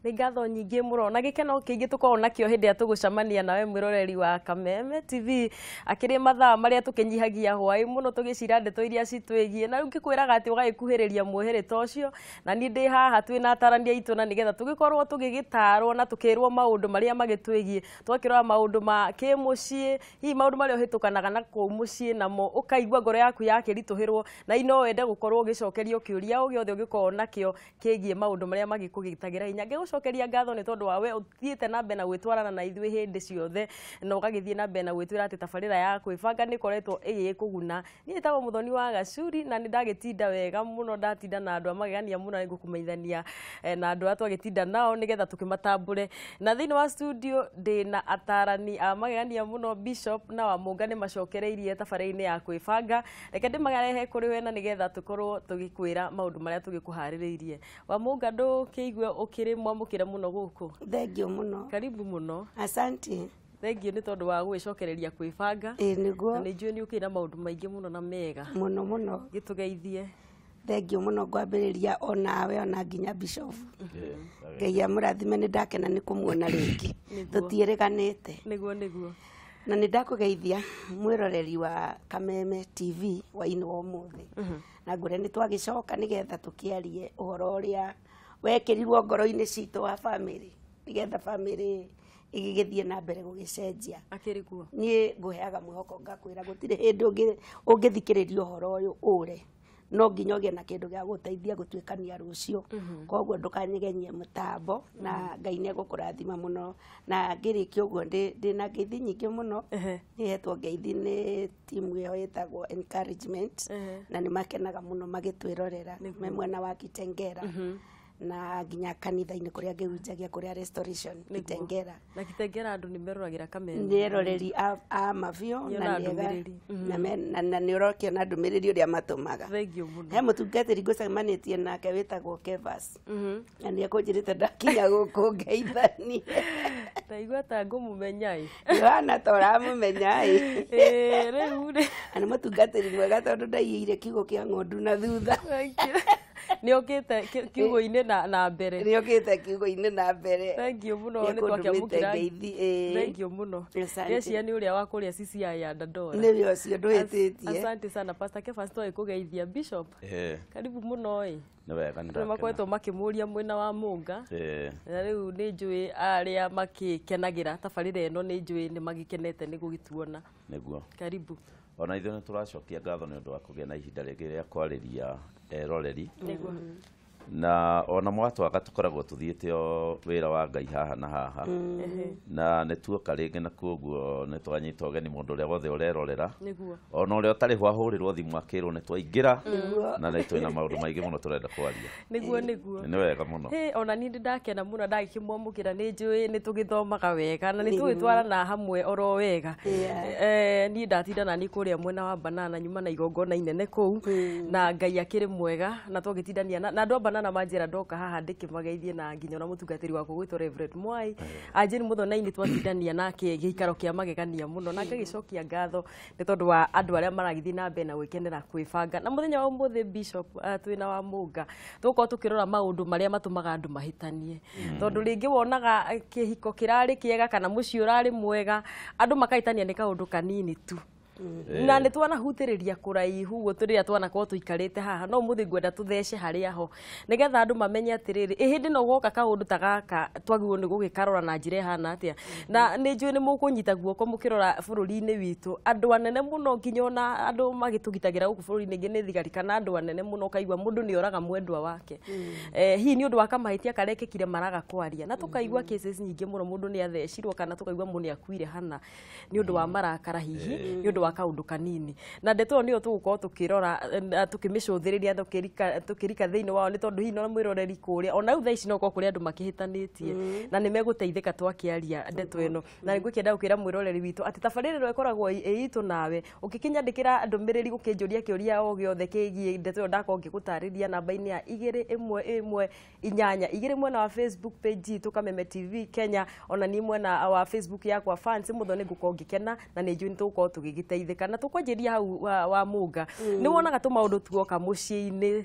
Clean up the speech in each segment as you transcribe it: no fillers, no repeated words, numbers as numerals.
Nĩ ngatho nyingĩ mũno na gĩkeno kĩingĩ tũkoragwo nakĩo hĩndĩ ĩrĩa tũgũcemania nawe mwĩroreri wa Kameme TV akĩrĩ mathaa marĩa tũkĩnyihagia hwaĩ mũno tũgĩcira ndeto iria citwĩgiĩ na rĩu ngĩkwĩraga atĩ ũgagĩkuhĩrĩria mwĩhĩrĩ ta ũcio na niĩ ndĩ haha twĩna atarani aitũ na nĩgetha tũgĩkorwo tũgĩgĩtarwo na tũkĩrwo maũndũ marĩa magĩtwĩgiĩ twakĩrora maũndũ ma kĩmũciĩ hihi maũndũ marĩa ũhĩtũkanaga na kũu mũciĩ namo ũkaigua ngoro yaku yakĩritũhĩrwo na no wende gũkorwo ũgĩcokerio kĩũria o gĩothe ũngĩkorwo nakĩo kĩgiĩ maũndũ marĩa magĩkũgitagĩra hinya. Ngĩgũcokeria ngatho nĩ tondũ wa we ũthiĩte na mbere na gwĩtwarana na ithuĩ hĩndĩ ciothe na ũgagĩthiĩ na mbere na gwĩtwĩra atĩ tabarĩra ya kwĩbanga nĩ ĩkoretwo ĩgĩkũguna. Niĩ njĩtagwo Mũthoni wa Gacuri na nĩ ndagĩtinda wega mũno, ndatinda na andũ a magegania mũno, nĩ ngũkũmenyithania na andũ arĩa twagĩtinda nao nĩgetha tũkĩmatambũre. Na thĩinĩ wa studio ndĩ na atarani a magegania mũno, Bishop na Wamũnga nĩ macokereirie tabarĩra-inĩ ya kwĩbanga. Reke ndĩmarehe kũrĩ we na nĩgetha tũkorwo tũgĩkwĩra maũndũ marĩa tũgĩkũharĩrĩirie. Wamũnga, ndũkĩigue ũkĩrĩ mwamũkĩre mũno gũkũ. Thengio mũno. Karibu mũno. Asante. Thengio nĩ tondũ wa gwĩcokereria kwĩbanga. Ĩ nĩguo. Na nĩ njũĩ nĩ ũkĩrĩ na maũndũ maingĩ mũno na mega. Mũno mũno. Gĩtũgeithie. Thengio mũno, ngwambĩrĩria onawe ona nginya Bishop. Ngai amũrathime, nĩ ndakena nĩ kũmuona rĩngĩ. Tũtiĩrĩganĩte. Nĩguo. Na nĩ ndakũgeithia mwĩroreri wa Kameme TV wainĩ wa ũmũthĩ. Na ngwĩre nĩ twagĩcoka nĩgetha tũkĩarie ũhoro ũrĩa wekĩrirwo ngoro-inĩ citũ wa family, nĩgetha family ĩgĩgĩthiĩ na mbere gũgĩcenjia. Akĩrĩ kuo. Niĩ ngũheaga mwĩhoko ngakwĩra gũtirĩ hĩndĩ ũngĩthikĩrĩria ũhoro ũyũ ũre, no nginya ũgĩe na kĩndũ gĩa gũteithia gũtuĩkania rũciũ. Koguo ndũkanyegenyie mũtambo na Ngai nĩ egũkũrathima mũno. Na ngĩrĩkia ũguo, ndĩna ngeithi nyingĩ mũno. Nĩhetwo ngeithi nĩ timu ĩyo ĩtagwo Encouragement na nĩ makenaga mũno magĩtwĩrorera me mwena wa Kitengera na nginya kanitha-inĩ kũrĩa ngĩhunjagia, kũrĩa Restoration Kitengera. Na Kitengera andũ nĩ meroragĩra Kameme. Nĩ eroreri a mavio na Nĩona nĩega ndũmĩrĩri. na nĩ ũrokĩona ndũmĩrĩri ũrĩa matũmaga. Thengio mũno. He mũtungatĩri ngũcemanĩtie nake wĩtagwo Kevas na nĩ ekũnjĩrĩte ndakinya gũkũ ngeithanie. Ndaigua ta ngũmũmenya ĩ. Yohana ta ũramũmenya ĩ. Ĩ, rĩu rĩ. Na nĩ mũtungatĩri mwega tondũ ndaiyĩire kiugo kĩa ng'ondu na thutha. Thank you. Nĩ okĩte kiugo-inĩ na mbere. Nĩ okĩte kiugo-inĩ na mbere. Thank you mũno nĩ Nĩekũndũmĩte twakĩamũkĩra. ngeithi ĩ. Thank you mũno. Asante. Ndĩreciria nĩ ũrĩa wa kũrĩa CCI ya Dandora. Nĩwe ũcio, ndũhĩtĩtie. Asante sana, Pastor Kefas, twagĩkũgeithia. Bishop, karibu mũno ĩ. Nĩ wega, nĩ Andũ nĩ makoretwo makĩmũria mwena wa Mũnga na rĩu nĩ njũĩ arĩa makĩkenagĩra tabarĩra ĩno, nĩ njũĩ nĩ magĩkenete nĩ gũgĩtuona. Nĩguo. Karibu. Ona ithuĩ nĩ tũracokia ngatho nĩ ũndũ wa kũgĩa na ihinda rĩngĩ rĩa kwarĩria eroreri. Na ona mwatwaga tũkoragwo tũthiĩte o wĩra wa Ngai haha na haha na nĩ tuoka rĩngĩ, na koguo nĩ twanyita ũgeni mũndũ ũrĩa wothe ũrerorera ona ũrĩa ũtarĩ ho ahũrĩrwo thimũ akĩrwo nĩ twaingĩra na nĩ twĩna maũndũ maingĩ mũno tũrenda kwaria. Nĩguo. Nĩ wega mũno. Hĩ, ona niĩ nĩ ndakena mũno ndagĩkĩmwamũkĩra, nĩ njũĩ nĩ tũgĩthomaga wega na nĩ tũgĩtwarana hamwe oro wega. Niĩ ndatinda na niĩ kũrĩa mwena wa Banana, nyuma na igongona inene kũu na Ngai akĩrĩ mwega na twagĩtindania na andũ a Banana manjĩra ndoka haha ndĩkĩmageithie na nginya ona mũtungatĩri wakwa gwĩtwo Reverend Mwai Anjĩri Mũthona-inĩ, twatindania nake gĩikaro kĩa magegania mũno na ngagĩcokia ngatho nĩ tondũ wa andũ arĩa maragĩthiĩ na mbere na gwĩkenera kwĩbanga. Na mũthenya wa ũmũthĩ, Bishop, twĩna wa Mũnga, tũgũkorwo tũkĩrora maũndũ marĩa matũmaga andũ mahĩtanie, tondũ rĩngĩ wonaga kĩhiko kĩrarĩ kĩega kana mũciĩ ũrarĩ mwega, andũ makahĩtania nĩ kaũndũ kanini tu na nĩ twanahutĩrĩria kũraihu ũguo rĩrĩa twanakorwo tũikarĩte haha, no ũmũthĩ ngwenda tũthece harĩa ho nĩgetha andũ mamenye atĩrĩrĩ, ĩ hĩndĩ no gwoka kaũndũ ta gaka twagĩrĩirwo nĩ gũgĩkarora na njĩra ĩhana atĩa. Na nĩ njũĩ nĩ mũkũnyita guoko mũkĩrora bũrũri-inĩ witũ, andũ anene mũno, nginya ona andũ magĩtũgitagĩra gũkũ bũrũri-inĩ ingĩ nĩ thigari kana andũ anene mũno, ũkaigua mũndũ nĩ oraga mwendwa wake, hihi nĩ ũndũ wa kamahĩtia karekĩkire maraga kwaria, na tũkaigua cases nyingĩ mũno, mũndũ nĩ athecirwo kana tũkaigua mũndũ nĩ akuire hana nĩ ũndũ wa marakara, hihi nĩ ũndũ wa kaũndũ kanini. Na ndeto ĩyo nĩyo tũgũkorwo tũkĩrora tũkĩmĩcũthĩrĩria, tũkĩrika thĩinĩ wao, nĩ tondũ hihi no mwĩroreri kũrĩa ona rĩu thaa ici no gũkorwo kũrĩ andũ makĩhĩtanĩtie na nĩ megũteithĩka twakĩaria ndeto ĩno. Na nĩ ngwĩkĩenda gũkĩra mwĩroreri witũ atĩ tabarĩra ĩno ĩkoragwo ĩ itũ, nawe ũkĩkĩnyandĩkĩra ndũmĩrĩri gũkĩnjũria kĩũria o gĩothe kĩgiĩ ndeto ĩyo ndakorwo ngĩgũtarĩria namba-inĩ ya 21182 mwena wa Facebook page itũ Kameme TV Kenya, ona niĩ mwena wa Facebook yakwa Fancy Mũthoni, ngũkorwo ngĩkena na nĩ njũĩ nĩ tũgũkorwo tũgĩgĩteithĩka. tũgĩteithĩka na tũkwanjĩria hau wa Mũnga nĩ wonaga tũmaũndũ tuoka mũciĩ-inĩ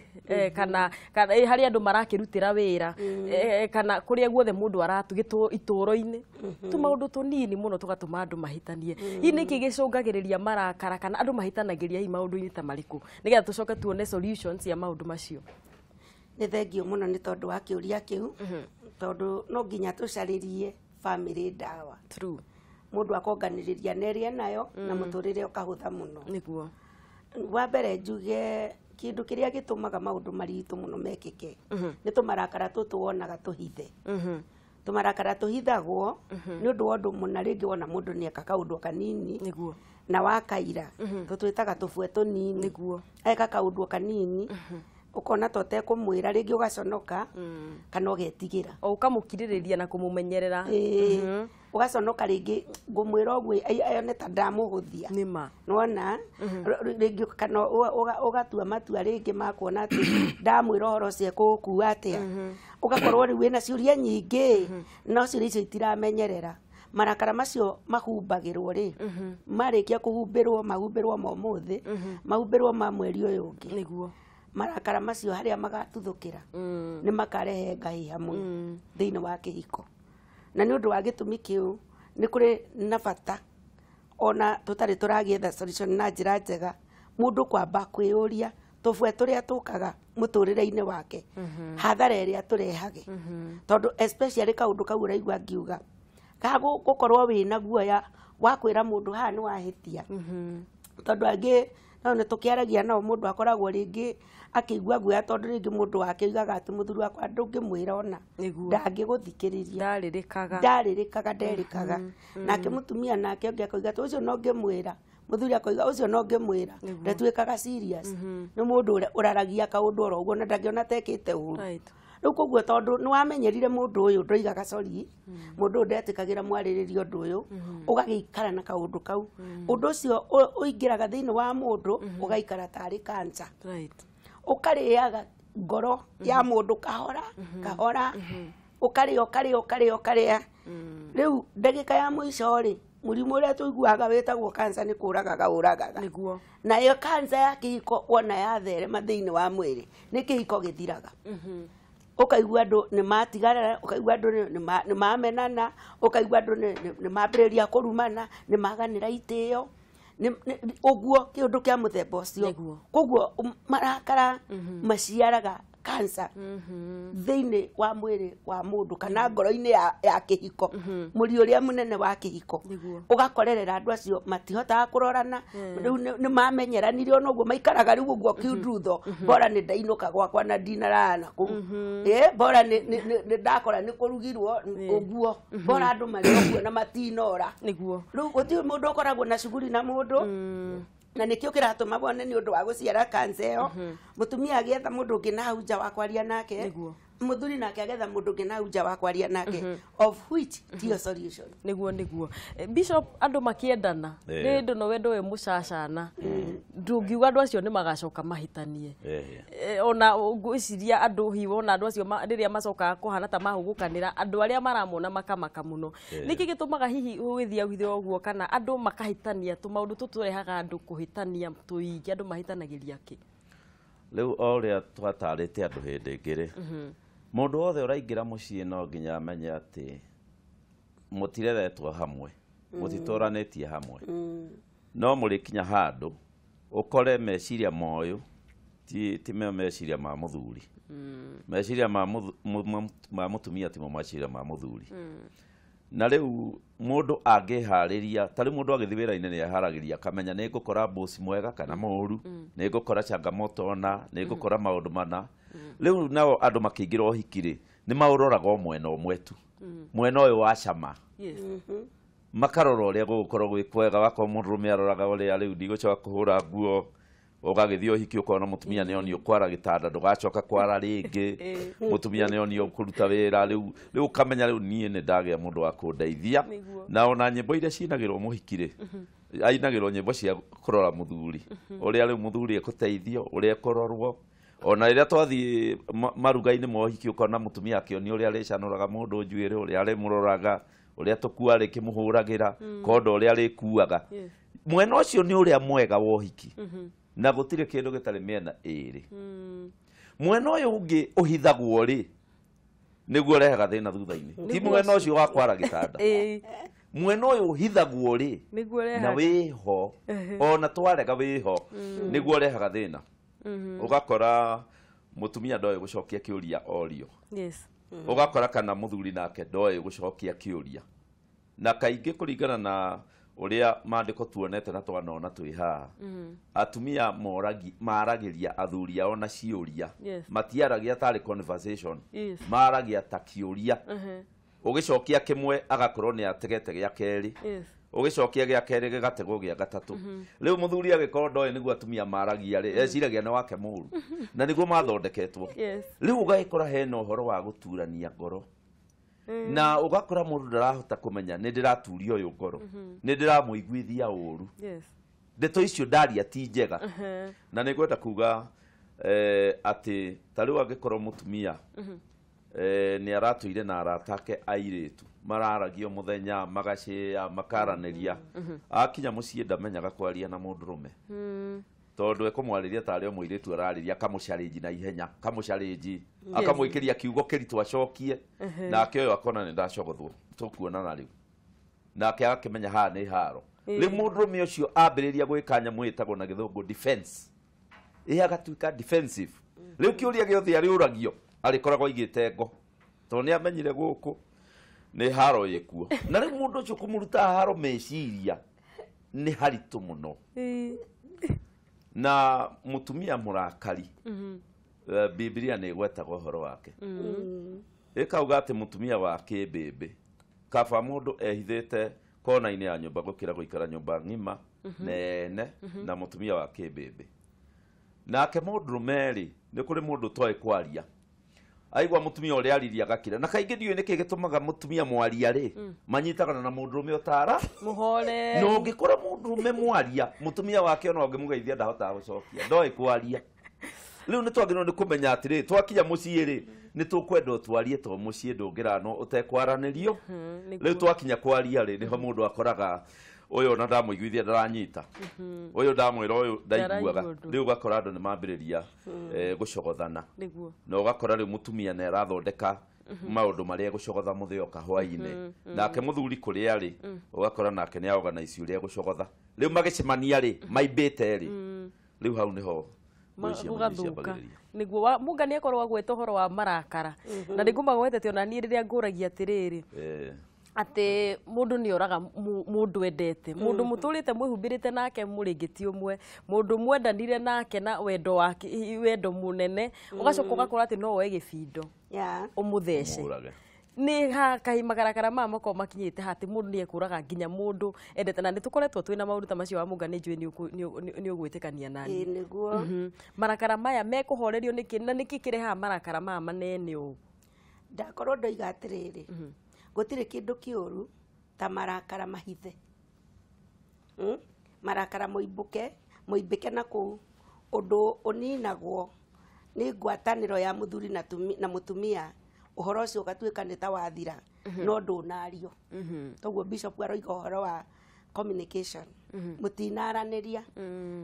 kana harĩa andũ marakĩrutĩra wĩra kana kũrĩa guothe mũndũ aratugĩtwo itũũro-inĩ tũmaũndũ tũnini mũno tũgatũma andũ mahĩtanie. Hihi nĩkĩ gĩcũngagĩrĩria marakara kana andũ mahĩtanagĩria hihi maũndũ-inĩ ta marĩkũ nĩgetha tũcoke tuone solutions ya maũndũ macio? Nĩ thengio mũno nĩ tondũ wa kĩũria kĩu, tondũ no nginya tũcarĩrie family ndawa. True. Mũndũ akonganĩrĩria na ĩrĩa nayo na mũtũrĩre ũkahũtha mũno. Nĩguo. Wa mbere njuge kĩndũ kĩrĩa gĩtũmaga maũndũ maritũ mũno mekĩke nĩ tũmarakara tũtũ wonaga tũhithe. Tũmarakara tũhithagwo nĩ ũndũ wa ũndũ mũna, rĩngĩ wona mũndũ nĩ eka kaũndũ kanini. Nĩguo. Na wakaira tũtwĩtaga tũbue tũnini. Nĩguo. Eka kaũndũ kanini ukona to tekũmwĩra rĩngĩ ũgaconoka kana ũgetigĩra. O ũkamũkirĩrĩria na kũmũmenyerera. Ũgaconoka rĩngĩ ngũmwĩra ũguo ayone ta ndamũhũthia. Nĩma. Nĩwona rĩngĩ kana ũgatua matua rĩngĩ ma kuona atĩ ndamwĩra ũhoro ũcio ekũũkua atĩa. Ũgakorwo rĩu wĩna ciũria nyingĩ no ciũria icio itiramenyerera. Marakara macio mahumbagĩrwo rĩ, marĩkia kũhumbĩrwo mahumbĩrwo ma ũmũthĩ, mahumbĩrwo ma mweri ũyũ ũngĩ. Nĩguo. Marakara macio harĩa magatuthũkĩra nĩ makarehe ngai hamwe thĩinĩ wa kĩhiko. Na nĩ ũndũ wa gĩtũmi kĩu nĩ kũrĩ na bata ona tũtarĩ tũragĩetha solution na njĩra njega mũndũ kwamba kwĩyũria tũbue tũrĩa tũkaga mũtũrĩre-inĩ wake hathara ĩrĩa tũrehage. Tondũ especially kaũndũ kau ũraigua ngiuga ka gũkorwo wĩna guoya wa kwĩra mũndũ haha nĩ wahĩtia. Tondũ angĩ no nĩ tũkĩaragia nao mũndũ akoragwo rĩngĩ akĩigua guoya tondũ rĩngĩ mũndũ wake oigaga atĩ mũthuri wakwa ndũngĩmwĩra ona ndangĩgũthikĩrĩria, ndarĩrĩkaga nderĩkaga. Nake mũtumia nake ũngĩ akoiga atĩ ũcio no ngĩmwĩra, mũthuri akoiga ũcio no ngĩmwĩra, ndatuĩkaga serious. Nĩ mũndũ ũrĩa ũraragia kaũndũ oro ũguo na ndangĩona tekĩte ũru. Rĩu koguo tondũ nĩ wamenyerire mũndũ ũyũ ndoigaga sorry, mũndũ ũyũ ndetĩkagĩra mwarĩrĩria ũndũ ũyũ, ũgagĩikara na kaũndũ kau. Ũndũ ũcio ũingĩraga thĩinĩ wa mũndũ ũgaikara tarĩ cancer. Ũkarĩaga ngoro ya mũndũ kahora kahora, ũkarĩa ũkarĩa ũkarĩa ũkarĩa. Rĩu ndagĩka ya mũico rĩ, mũrimũ ũrĩa tũiguaga wĩtagwo cancer nĩ kũragaga ũragaga. Nĩguo. Nayo cancer ya kĩhiko wona yatherema thĩinĩ wa mwĩrĩ nĩ kĩhiko gĩthiraga. Ũkaigua andũ nĩ matigana, ũkaigua andũ nĩ mamenana, ũkaigua andũ nĩ mambĩrĩria kũrumana, nĩ maganĩra itĩo, ũguo kĩũndũ kĩa mũthemba ũcio. Koguo marakara maciaraga cancer thĩinĩ wa mwĩrĩ wa mũndũ kana ngoro-inĩ ya kĩhiko, mũri ũrĩa mũnene wa kĩhiko. Ũgakorerera andũ acio matihotaga kũrorana, rĩu nĩ mamenyeranire ona ũguo maikaraga rĩu ũguo kiundutho, bora nĩ ndainũka gwakwa na ndinarara kũu, bora nĩ ndakora nĩ kũrugirwo ũguo, bora andũ marĩ ũguo na matinora. Nĩguo. Rĩu gũtirĩ mũndũ ũkoragwo na cuguri na mũndũ. Na nĩkĩo kĩratũma wone nĩ ũndũ wa gũciara cancer ĩyo, mũtumia agĩetha mũndũ ũngĩ na hau nja wa kwaria nake, mũthuri nake agetha mũndũ ũngĩ na hau nja wa kwaria nake, of which tiyo solution. Nĩguo nĩguo. Bishop, andũ makĩendana nĩ ndũ no wendo ũyũ mũcacana, ndũngiuga andũ acio nĩ magacoka mahĩtanie. Ona ngwĩciria andũ hihi wona andũ acio rĩrĩa macokaga kũhana ta mahũgũkanĩra, andũ arĩa maramona makamaka mũno. Nĩkĩ gĩtũmaga hihi gũgĩthiĩ ũgithio ũguo kana andũ makahĩtania tũmaũndũ tũtũ tũrehaga andũ kũhĩtania tũingĩ, andũ mahĩtanagĩria kĩ? Rĩu o ũrĩa twatarĩte andũ hĩndĩ ĩngĩ rĩ, mũndũ wothe ũraingĩra mũciĩ no nginya amenye atĩ mũtireretwo hamwe, mũtitũranĩtie hamwe, no mũrĩkinya handũ ũkore meciria moyũ ti meciria ma mũthuri, meciria ma mũtumia timo meciria ma mũthuri. Na rĩu mũndũ angĩharĩria, ta rĩu mũndũ agĩthiĩ wĩra-inĩ nĩ eharagĩria akamenya nĩ ngũkora boss mwega kana mũũru, nĩ ngũkora changamoto ona, nĩ ngũkora maũndũ mana. Rĩu nao andũ makĩingĩra ũhiki rĩ, nĩ maũroraga o mwena ũmwe tu, mwena ũyũ wa cama. Makarora ũrĩa gũgũkorwo gwĩ kwega, wakorwo mũndũrũme aroraga ũrĩa rĩu ndigũcoka kũhũra nguo, ũgagĩthiĩ ũhiki ũkona mũtumia nĩ onio kwara gĩtanda ndũgacoka kwara rĩngĩ, mũtumia nĩ onio kũruta wĩra, rĩu ũkamenya rĩu niĩ nĩ ndagĩa mũndũ wa kũndeithia. Na ona nyĩmbo iria cinagĩrwo mũhiki rĩ, ainagĩrwo nyĩmbo cia kũrora mũthuri, ũrĩa rĩu mũthuri ekũteithio, ũrĩa ekũrorwo. Ona rĩrĩa twathiĩ maruga-inĩ ma ũhiki ũkona mũtumia akĩonio ũrĩa arĩcanũraga mũndũ njuĩrĩ, ũrĩa arĩmũroraga, ũrĩa tũkua arĩkĩmũhũragĩra, kondo ũrĩa arĩkuaga. Mwena ũcio nĩ ũrĩa mwega wa ũhiki na gũtirĩ kĩndũ gĩtarĩ mĩena ĩrĩ. Mwena ũyũ ũngĩ ũhithagwo rĩ nĩguo ũrehaga thĩna thutha-inĩ, ti mwena ũcio wa kwara gĩtanda. Mwena ũyũ ũhithagwo rĩ na wĩho ona twarega wĩho nĩguo ũrehaga thĩna. Ũgakora mũtumia ndoĩ gũcokia kĩũria orio. Yes. Ũgakora kana mũthuri nake ndoĩ gũcokia kĩũria. Na kaingĩ kũringana na ũrĩa maandĩko tuonete na twanona twĩ haha, atumia maragĩria athuri ao na ciũria. Matiaragia tarĩ conversation. Maragia ta kĩũria. Ũgĩcokia kĩmwe agakorwo nĩ ategete gĩa kerĩ. Ũgĩcokia gĩa kerĩ gĩgategwo gĩa gatatũ. Rĩu mũthuri agĩkorwo ndoĩ nĩguo atumia maragia rĩ, eciragia nĩ wake mũru na nĩguo mathondeketwo. Rĩu ũgagĩkora hena ũhoro wa gũturania ngoro. Na ũgakora mũndũ ndarahota kũmenya nĩ ndĩraturia ũyũ ngoro, nĩ ndĩramũiguithia ũru. Ndeto icio ndaria ti njega. Na nĩ ngwenda kuga atĩ ta rĩu angĩkorwo mũtumia nĩ aratũire na arata ake airĩtu mararagio mũthenya magacĩa makaranĩria, akinya mũciĩ ndamenyaga kwaria na mũndũrũme tondũ ekũmwarĩria tarĩ o mũirĩtu ararĩria, akamũcarĩnji na ihenya, akamũcarĩnji akamwĩkĩria kiugo kĩritũ acokie, nake ũyũ akona nĩ ndacogothwo tũkuonana rĩu, nake agakĩmenya haha nĩ haro. Rĩu mũndũrũme ũcio ambĩrĩria gwĩka nyamũ ĩtagwo na gĩthũngũ defense, ĩ agatuĩka defensive. Rĩu kĩũria gĩothe arĩũragio arĩkoragwo aigĩte ngo tondũ nĩ amenyire gũkũ nĩ haro ĩkuo. Na rĩu mũndũ ũcio kũmũruta haro meciria nĩ haritũ mũno. Na mũtumia mũrakari, Biblia nĩ ĩgwetaga ũhoro wake. Ĩkauga atĩ mũtumia wa kĩmbĩmbĩ kaba mũndũ ehithĩte kona-inĩ ya nyũmba gũkĩra gũikara nyũmba ng'ima nene na mũtumia wa kĩmbĩmbĩ. Nake mũndũrũme rĩ, nĩ kũrĩ mũndũ ũtoĩ kwaria, aigua mũtumia ũrĩa aririe agakira. Na kaingĩ ndiũĩ nĩkĩ gĩtũmaga mũtumia mwaria rĩ manyitagana na mũndũrũme ũtara mũhore. Na ũngĩkora mũndũrũme mwaria, mũtumia wake ona ũngĩmũgeithia ndahotaga gũcokia, ndoĩ kwaria. Rĩu nĩ twagĩrĩirwo nĩ kũmenya atĩrĩ, twakinya mũciĩ rĩ nĩ tũkwenda ũtwarie to mũciĩ ndũngĩranwo ũtekwaranĩrio. Rĩu twakinya kwaria rĩ nĩho mũndũ akoraga ũyũ ona ndamũiguithia ndaranyita, ũyũ ndamwĩra ũyũ ndaiguaga. Rĩu ũgakora andũ nĩ mambĩrĩria gũcogothana. Na ũgakora rĩu mũtumia nĩ arathondeka maũndũ marĩa egũcogotha mũthĩoka hwaĩ-inĩ, nake mũthuri kũrĩa rĩ ũgakora nake nĩ aorganize ũrĩa egũcogotha. Rĩu magĩcemania rĩ maimbĩte rĩ, rĩu hau nĩho gũgathũka. Nĩguo Munga nĩ akorwo agweta ũhoro wa marakara, na nĩngũmagwetete ona niĩ rĩrĩa ngũragia atĩrĩrĩ atĩ mũndũ nĩ oraga mũndũ endete, mũndũ mũtũrĩte mwĩhumbĩrĩte nake mũrĩngĩti ũmwe, mũndũ mwendanire nake na wendo wake, wendo mũnene, ũgacoka ũgakora atĩ no woe gĩbindo ũmũthece. Nĩ ha kahi makarakara maya makoragwo makinyĩte hatĩ mũndũ nĩ ekũraga nginya mũndũ endete. Na nĩ tũkoretwo twĩna maũndũ ta macio wa Munga, nĩ njũĩ nĩ ũgwĩtĩkania nani. Nĩguo. Marakara maya mekũhorerio nĩkĩ, na nĩkĩ kĩrehaga marakara maya manene ũũ? Ndakorwo ndoiga atĩrĩrĩ, gũtirĩ kĩndũ kĩũru ta marakara mahithe, marakara moimbũke moimbĩke na kũu. Ũndũ ũninagwo nĩ ngwatanĩro ya mũthuri na mũtumia, ũhoro ũcio ũgatuĩka nĩ ta wathira, no ndũnario. Toguo Bishop aroiga ũhoro wa communication, mũtinaranĩria,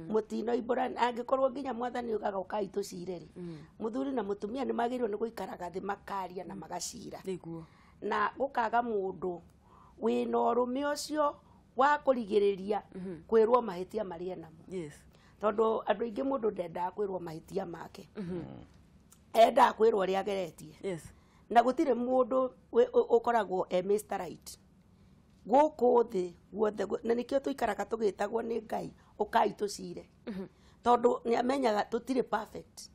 mũtinoimbũrana. Angĩkorwo nginya mwathani ugaga ũkai tũcire rĩ, mũthuri na mũtumia nĩ magĩrĩirwo nĩ gũikaraga thĩ makaria na magacira. Na gũkaga mũndũ wĩna ũrũme ũcio wa kũrigĩrĩria kwĩrwo mahĩtia marĩa enamo. Tondũ andũ aingĩ mũndũ ndendaga kwĩrwo mahĩtia make, endaga kwĩrwo ũrĩa ageretie. Na gũtirĩ mũndũ ũkoragwo e Mr. Right gũkũ thĩ guothe, na nĩkĩo tũikaraga tũgĩtagwo nĩ Ngai ũkai tũcire, tondũ nĩ amenyaga tũtirĩ perfect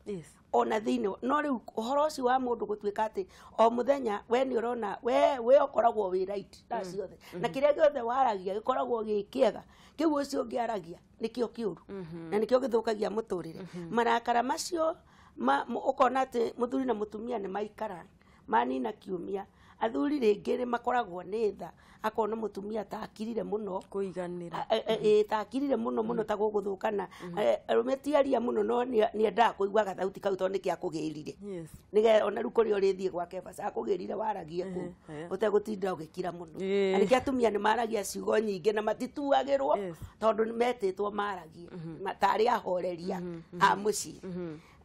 ona thĩinĩ. No rĩu ũhoro ũcio wa mũndũ gũtuĩka atĩ o mũthenya we nĩ ũrona we ũkoragwo wĩ right thaa ciothe, na kĩrĩa gĩothe waragia gĩkoragwo gĩ kĩega, kĩu ũcio ũngĩ aragia nĩkĩo kĩũru na nĩkĩo gĩthũkagia mũtũrĩre. Marakara macio ũkona atĩ mũthuri na mũtumia nĩ maikara manina kiumia, Athuri rĩngĩ nĩ makoragwo nĩ tha, akona mũtumia ta akirire mũno kũiganĩra, ta akirire mũno mũno ta gũgũthũkana. Arũme ti aria mũno, no nĩendaga kũigua gathauti kau tondũ nĩkĩo akũgĩrire. Nĩgetha ona rĩu kũrĩa ũrĩthiĩ gwake baca akũgĩrire waragie kũu ũtegũtinda ũgĩkira mũno. Na nĩkĩo atumia nĩ maragia ciugo nyingĩ na matituagĩrwo tondũ metĩtwo maragie tarĩ ahoreria a mũciĩ.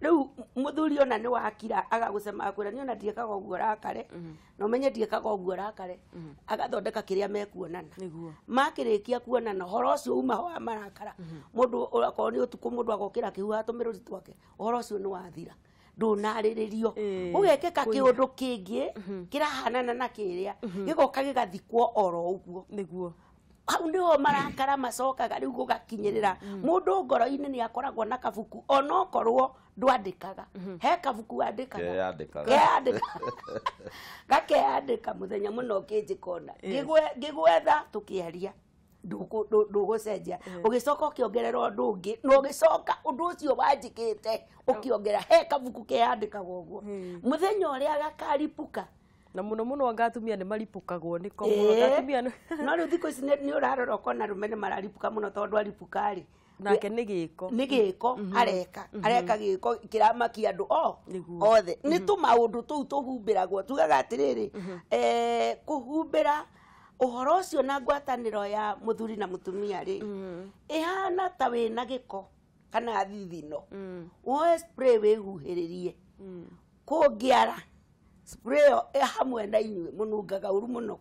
Rĩu mũthuri ona nĩ wakira agagũcema akwĩra niĩ ona ndiĩkaga ũguo rakare, na ũmenye ndiĩkaga ũguo rakare, agathondeka kĩrĩa mekuonana. Makĩrĩkia kuonana ũhoro ũcio uma wa marakara, mũndũ akorwo nĩ ũtukũ mũndũ agokĩra akĩhuhaga tũmĩrũri twake, ũhoro ũcio nĩ wathira, ndũnarĩrĩrio. Gũgekĩka kĩũndũ kĩngĩ kĩrahanana na kĩrĩa, gĩgoka gĩgathikwo oro ũguo. Nĩguo hau niho marakara macokaga rĩu gũgakinyĩrĩra mũndũ ngoro-inĩ nĩ akoragwo na kabuku onokorwo ndwandĩkaga, he kabuku wandĩkaga gakeyandĩka mũthenya mũno ũkĩnjĩkona ngĩgwetha tũkĩaria ndũgũcenjia, ũgĩcoka ũkĩongerera ũndũ ũngĩ na ũgĩcoka ũndũ ũcio wanjĩkĩte ũkĩongerera, he kabuku keyandĩkaga ũguo mũthenya ũrĩa gakaripũka. Na muno muno anga atumia nĩ maripũkagwo nĩ ko mũno atumia. No rĩu thikũ ici nĩ ũrarora ũkona arũme nĩ mararipũka mũno tondũ aripũka rĩ nake nĩ gĩko, nĩ gĩko areka gĩko kĩramakia andũ othe. Nĩ tũmaũndũ tũu tũhumbĩragwo, tugaga atĩrĩrĩ, kũhumbĩra ũhoro ũcio na ngwatanĩro ya mũthuri na mũtumia rĩ ĩhana ta wĩna gĩko kana thithino, woe spray wĩhuhĩrĩrie kũngĩara spray ĩyo hamwe na inyuĩ mũnungaga ũru mũno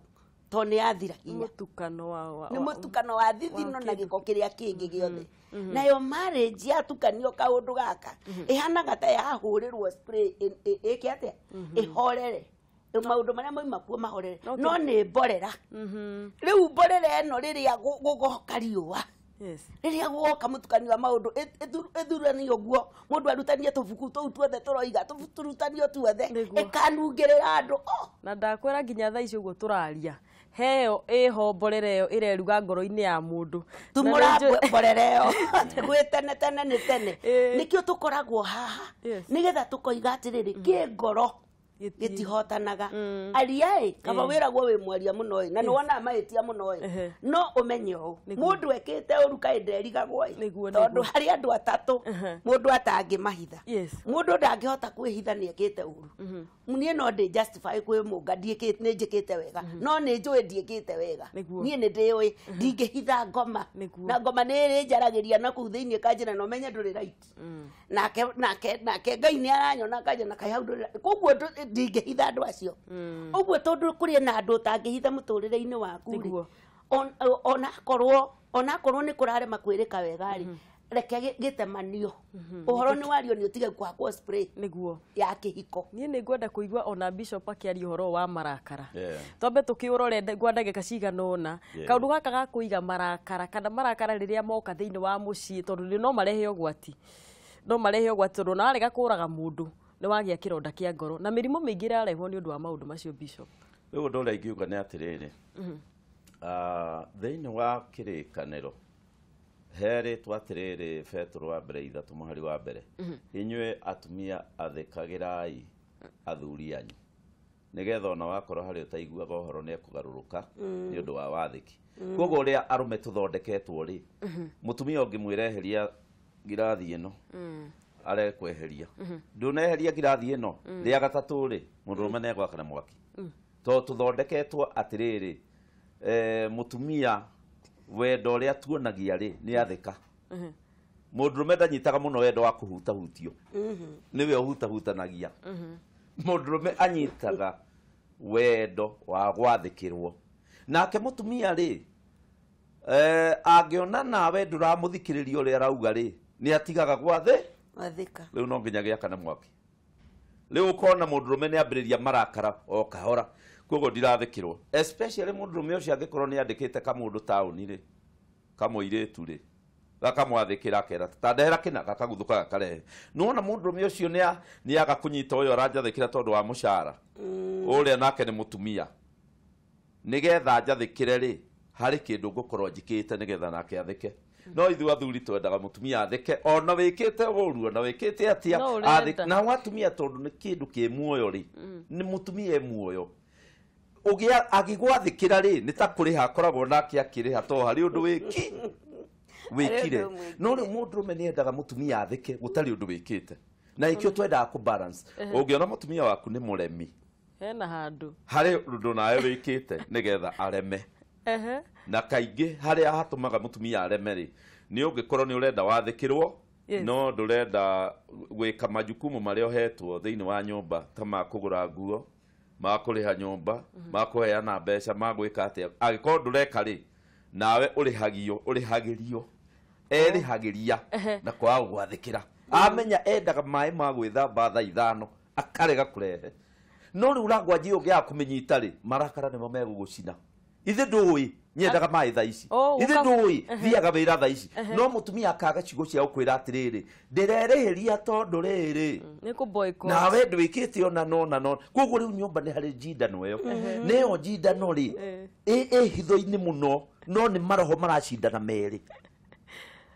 tondũ nĩ yathira hinya. Nĩ mũtukano wa thithino na gĩko kĩrĩa kĩngĩ gĩothe. Nayo marriage yatukanio kaũndũ gaka ĩhanaga ta yahũrĩrwo spray ĩke atĩa, ĩhorere maũndũ marĩa moima kuo mahorere, no nĩ mborera. Rĩu mborera ĩno rĩrĩa gũgoka riũa, rĩrĩa gũgoka mũtukanio wa maũndũ ĩthuranio ũguo, mũndũ arutanie tũbuku tũu tuothe tũroiga tũrutanio tuothe ĩkanungĩrĩra andũ. Na ndakwĩra nginya thaa ici ũguo tũraria heo ĩho mborera ĩyo ĩreruga ngoro-inĩ ya mũndũ. Tumũra mborera ĩyo gwĩ tene tene nĩ tene. Nĩkĩo tũkoragwo haha nĩgetha tũkoiga atĩrĩrĩ, kĩ ngoro gĩtihotanaga. Aria ĩ kaba wĩragwo wĩ mwaria mũno ĩ na nĩ wonaga mahĩtia mũno ĩ, no ũmenye ũũ mũndũ ekĩte ũru kaĩ nderigagwo ĩ, tondũ harĩ andũ atatũ mũndũ atangĩmahitha. Mũndũ ndangĩhota kwĩhitha nĩ ekĩte ũru. Niĩ no ndĩ justify kwĩ mũnga nĩ njĩkĩte wega, no nĩ njũĩ ndiĩkĩte wega, niĩ nĩ ndĩũĩ ndingĩhitha ngoma, na ngoma nĩ ĩrĩ njaragĩria na kũu thĩinĩ kanjĩra na ũmenye ndũrĩ right. Nake nake nake Ngai nĩ aranyona kanjĩra na kaĩ hau ndũrĩ right, koguo ndingĩhitha andũ acio. Ũguo tondũ kũrĩ na andũ ũtangĩhitha mũtũrĩre-inĩ waku rĩ, onakorwo nĩ kũrarema kwĩrĩka wega rĩ, reke gĩtemanio ũhoro nĩ wario nĩ ũtige kũhakwo spray nĩguo ya kĩhiko. Niĩ nĩ ngwenda kũigua ona Bishop akĩaria ũhoro wa marakara. Twambe tũkĩũrore gwa ndagĩka cigana ũna kaũndũ gaka ga kũiga marakara kana marakara rĩrĩa moka thĩinĩ wa mũciĩ, tondũ no marehe ũgwati, no marehe ũgwati tondũ ona warega kũraga mũndũ nĩ wagĩa kĩronda kĩa ngoro na mĩrimũ mĩingĩ ĩrarehwo nĩ ũndũ wa maũndũ macio. Bishop, rĩu ũndũ ũrĩa ingiuga nĩ atĩrĩrĩ, thĩinĩ wa kĩrĩkanĩro herĩtwo atĩrĩrĩ, Petero wa mbere 3 mũhari wa mbere, inyuĩ atumia athĩkagĩrai athuri anyu nĩgetha ona wakorwo harĩ ũtaiguaga ũhoro nĩ ekũgarũrũka nĩ ũndũ wa wathĩki. Koguo ũrĩa arũme tũthondeketwo rĩ, mũtumia ũngĩmwĩreheria ngirathi ĩno arekweheria, ndũneheria ngirathi ĩno rĩa gatatũ rĩ, mũndũrũme nĩ egwakana mwaki, tondũ tũthondeketwo atĩrĩrĩ, mũtumia wendo ũrĩa tuonagia rĩ nĩ athĩka. Mũndũrũme ndanyitaga mũno wendo wa kũhutahutio, nĩwe ũhutahutanagia. Mũndũrũme anyitaga wendo wa gwathĩkĩrwo. Nake mũtumia rĩ, angĩona nawe ndũramũthikĩrĩria ũrĩa arauga rĩ, nĩ atigaga gwathĩka. Rĩu no nginya gĩakane mwaki. Rĩu ũkona mũndũrũme nĩ ambĩrĩria marakara o kahora, koguo ndirathĩkĩrwo. Especially mũndũrũme ũcio angĩkorwo nĩ andĩkĩte kamũndũ taũni rĩ, kamũirĩtu rĩ, gakamwathĩkĩra akera ta ndehera kĩna, gakaguthũka gakarehe. Nĩwona mũndũrũme ũcio nĩ aga kũnyita ũyũ aranjathĩkĩra tondũ wa mũcara, ũrĩa nake nĩ mũtumia, nĩgetha njathĩkĩre rĩ, harĩ kĩndũ ngũkorwo njĩkĩte nĩgetha nake athĩke. No ithuĩ athuri twendaga mũtumia athĩke ona wĩkĩte ũru ona wĩkĩte atĩa, nao atumia tondũ nĩ kĩndũ kĩ muoyo rĩ, nĩ mũtumia e muoyo. Ũgĩa agĩgwathĩkĩra rĩ nĩ ta kũrĩha akoragwo nake akĩrĩha to harĩ ũndũ wĩki wĩkire. Harĩ ũndũ mwĩkire. No rĩu mũndũrũme nĩ endaga mũtumia athĩke gũtarĩ ũndũ wĩkĩte, na ikĩo twendaga kũ balance. Ũngĩona mũtumia waku nĩ mũremi, hena handũ harĩ ũndũ nawe wĩkĩte nĩgetha areme. Na kaingĩ harĩa hatũmaga mũtumia areme rĩ, nĩ ũngĩkorwo nĩ ũrenda wathĩkĩrwo, no ndũrenda gwĩka majukumu marĩa ũhetwo thĩinĩ wa nyũmba, ta ma kũgũra nguo, ma kũrĩha nyũmba, ma kũheana mbeca, ma gwĩka atĩa. Angĩkorwo ndũreka rĩ, nawe ũrĩhagio, ũrĩhagĩrio, erĩhagĩria na kwaga gwathĩkĩra. Amenya endaga maĩ ma gwĩthamba thaa 5, akarega kũrehe. No rĩu rangwanji ũngĩaga kũmĩnyita rĩ, marakara nĩmo megũgũcina. Ithe ndũĩ nyendaga maĩ thaa ici, ithe ndũĩ thiaga wĩra thaa ici. No mũtumia akaga ciugo cia gũkwĩra atĩrĩrĩ, ndĩrerĩhĩria tondũ rĩrĩ nĩ kũ boycott. Nawe ndwĩkĩte ona nona nona. Koguo rĩu nyũmba nĩ harĩ njindano ĩyo, nĩyo njindano rĩ ĩ hitho-inĩ mũno, no nĩ maroho maracindana merĩ.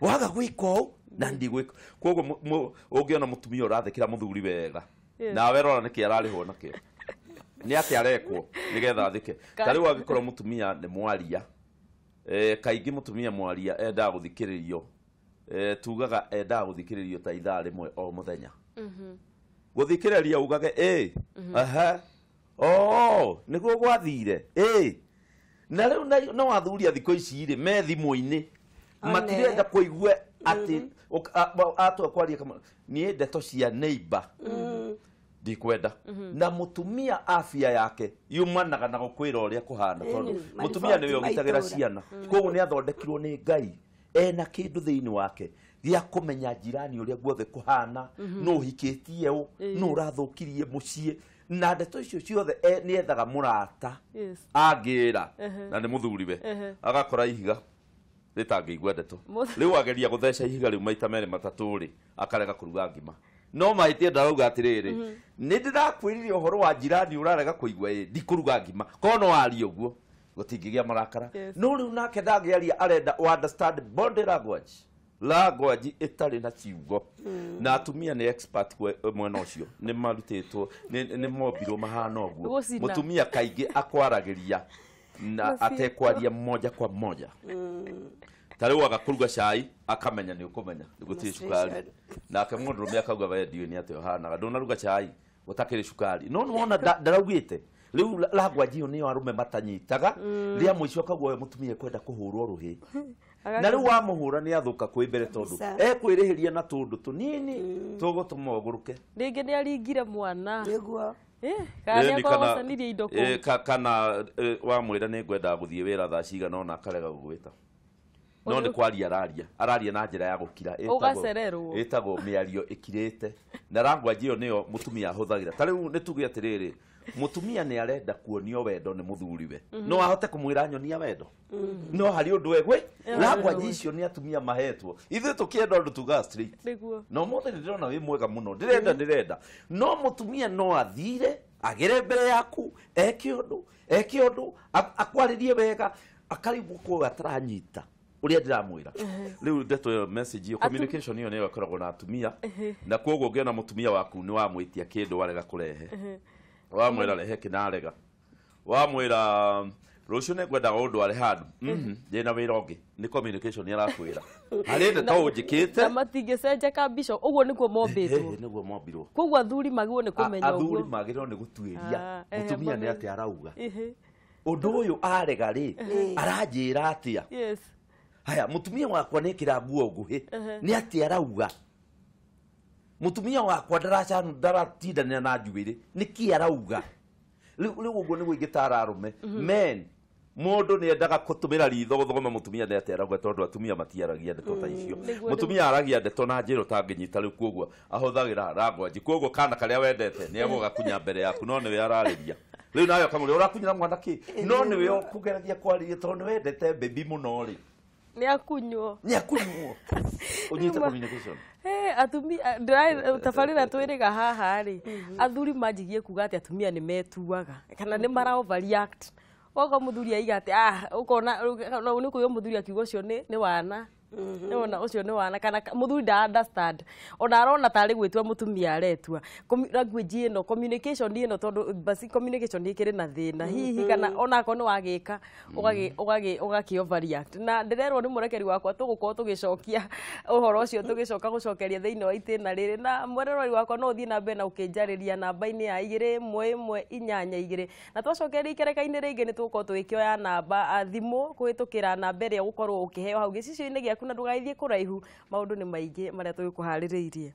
Waga gwĩka ũũ na ndigwĩka. Koguo ũngĩona mũtumia ũrathĩkĩra mũthuri wega, nawe rora nĩkĩ ararĩhwo nakĩo, nĩ atĩa arekwo nĩgetha athĩke. Ta rĩu angĩkorwo mũtumia nĩ mwaria, kaingĩ mũtumia mwaria endaga gũthikĩrĩrio, tugaga endaga gũthikĩrĩrio ta ithaa rĩmwe o mũthenya. Gũthikĩrĩria ugage ĩ aha, oo nĩguo gwathire ĩ. Na rĩu no athuri a thikũ ici rĩ me thimũ-inĩ, matirenda kũigua atĩ atua kwaria kama niĩ ndeto cia neighbor ndikwenda. Na mũtumia afya yake yumanaga na gũkwĩra ũrĩa kũhana, tondũ mũtumia nĩwe ũgitagĩra ciana. Koguo nĩ athondekirwo nĩ Ngai ena kĩndũ thĩinĩ wake gĩa kũmenya jirani ũrĩa guothe kũhana, no ũhikĩtie ũ, no ũrathũkirie mũciĩ. Na ndeto icio ciothe nĩ ethaga mũrata angĩra na nĩ mũthuriwe, agakora ihiga rĩtangĩigua ndeto. Rĩu ageria gũtheca ihiga rĩu maita merĩ matatũ rĩ, akarega kũruga ngima. No mahĩtia ndarauga atĩrĩrĩ, nĩ ndĩrakwĩrire ũhoro wa jirani ũrarega kũigua ĩ, ndikũruga ngima. Korwo no arie ũguo gũtingĩgĩa marakara. No rĩu nake ndangĩaria, arenda ũ understand body language, language ĩtarĩ na ciugo. Na atumia nĩ expert mwena ũcio, nĩ marutĩtwo, nĩ mombirwo mahana ũguo. Mũtumia kaingĩ akwaragĩria na atekwaria moja kwa moja. Ta rĩu aga kũruga cai akamenya nĩ ũkũmenya gũtirĩ cukari, nake mũndũrũme akauga we ndiũĩ nĩ atĩa ũhanaga, ndũnaruga cai gũtakĩrĩ cukari. No nĩwona ndaraugĩte. Rĩu language ĩyo nĩyo arũme matanyitaga. Rĩa mũico akauga ũyũ mũtumia ekwenda kũhũrwo rũhĩ, na rĩu wamũhũra nĩ athũka kwĩ mbere, tondũ ekwĩrĩhĩria na tũndũ tũnini tũgũtũma ũgũrũke. Rĩngĩ nĩ aringire mwana. Nĩguo. Kana nĩ akorwo indo kũu. Kana wamwĩra nĩ ngwendaga gũthiĩ wĩra thaa cigana ũna, akarega gũgwĩta. No nĩ kwaria araria, araria na njĩra ya gũkira, Ũgacererwo. ĩtagwo mĩario ĩkirĩte. Na language ĩyo nĩyo mũtumia ahũthagĩra. Ta rĩu nĩ tuge atĩrĩrĩ, mũtumia nĩ arenda kuonio wendo nĩ mũthuriwe, no ahote kũmwĩra nyonia wendo, no harĩ ũndũ egwe. Language icio nĩ atumia mahetwo. Ithuĩ tũkĩenda ũndũ tugaga straight. No mũthĩ nĩ ndĩrona wĩ mwega mũno, ndĩrenda ndĩrenda. No mũtumia no athire agere mbere yaku, eke ũndũ, eke ũndũ, akwarĩrie wega, akarigwo kwa ataranyita ũrĩa ndĩramwĩra. Rĩu ndeto ĩyo, message ĩyo, communication ĩyo nĩyo ĩkoragwo na atumia. Na koguo ũngĩona mũtumia waku nĩ wamwĩtia kĩndũ warega kũrehe, wamwĩra rehe kĩnarega, wamwĩra rũciũ nĩ ngwendaga ũndware handũ, ndĩna wĩra ũngĩ, nĩ communication arakwĩra harĩ ndeto ũnjĩkĩte. Na matingĩcenja kabisho, ũguo nĩguo mombĩtwo. Nĩguo mombirwo. Koguo athuri magĩrĩirwo nĩ kũmenya ũguo. Athuri magĩrĩirwo nĩ gũtuĩria mũtumia nĩ atĩa arauga. Ũndũ ũyũ arega rĩ, aranjĩra atĩa? Haya, mũtumia wakwa nĩ ekĩra nguo nguhĩ, nĩ atĩa arauga? Mũtumia wakwa ndaratindanĩra na njuĩrĩ, nĩkĩ arauga? Rĩu ũguo nĩguo ingĩtara arũme. Men, mũndũ nĩ endaga gũtũmĩra ritho gũthoma mũtumia nĩ atĩa arauga, tondũ atumia matiaragia ndeto ta icio. Mũtumia aragia ndeto na njĩra ũtangĩnyita, rĩu koguo ahũthagĩra language. Koguo kana karĩa wendete nĩ egũgakunya mbere yaku, no nĩwe ararĩria. Rĩu nawe ũkamũria ũrakunyĩra mwana kĩ? No nĩwe ũkũgeragia kwarĩria tondũ nĩ wendete baby mũno rĩ. Nĩ akunywo. Nĩ akunywo. Ũnyite communication. Atumia tabarĩra twĩrĩga haha rĩ, athuri manjigie kuga atĩ atumia nĩ metuaga kana nĩ mara overreact. Okorwo mũthuri aiga atĩ ũkona nĩ kũigua mũthuri akiuga ũcio nĩ wana. Nĩwona ũcio nĩ wana kana mũthuri nda understand, ona arona tarĩ gwĩtua mũtumia aretua. Language ĩno, communication ĩno, tondũ basi communication ĩkĩrĩ na thĩna hihi, kana onakorwo nĩ wagĩka ũgagĩ ũgakĩ overreact. Na ndĩrerwo nĩ mũrekeri wakwa tũgũkorwo tũgĩcokia ũhoro ũcio, tũgĩcoka gũcokeria thĩinĩ wa itĩna rĩrĩ. Na mweroreri wakwa, no ũthiĩ na mbere na ũkĩnjarĩria namba-inĩ ya 21182, na twacokeria ikereka-inĩ rĩngĩ nĩ tũgũkorwo tũgĩkĩoya namba thimũ kũhĩtũkĩra namba ĩrĩa ũgũkorwo ũkĩheo hau gĩcicio-inĩ gĩaku, na ndũgagĩthiĩ kũraihu, maũndũ nĩ maingĩ marĩa tũgĩkũharĩrĩirie.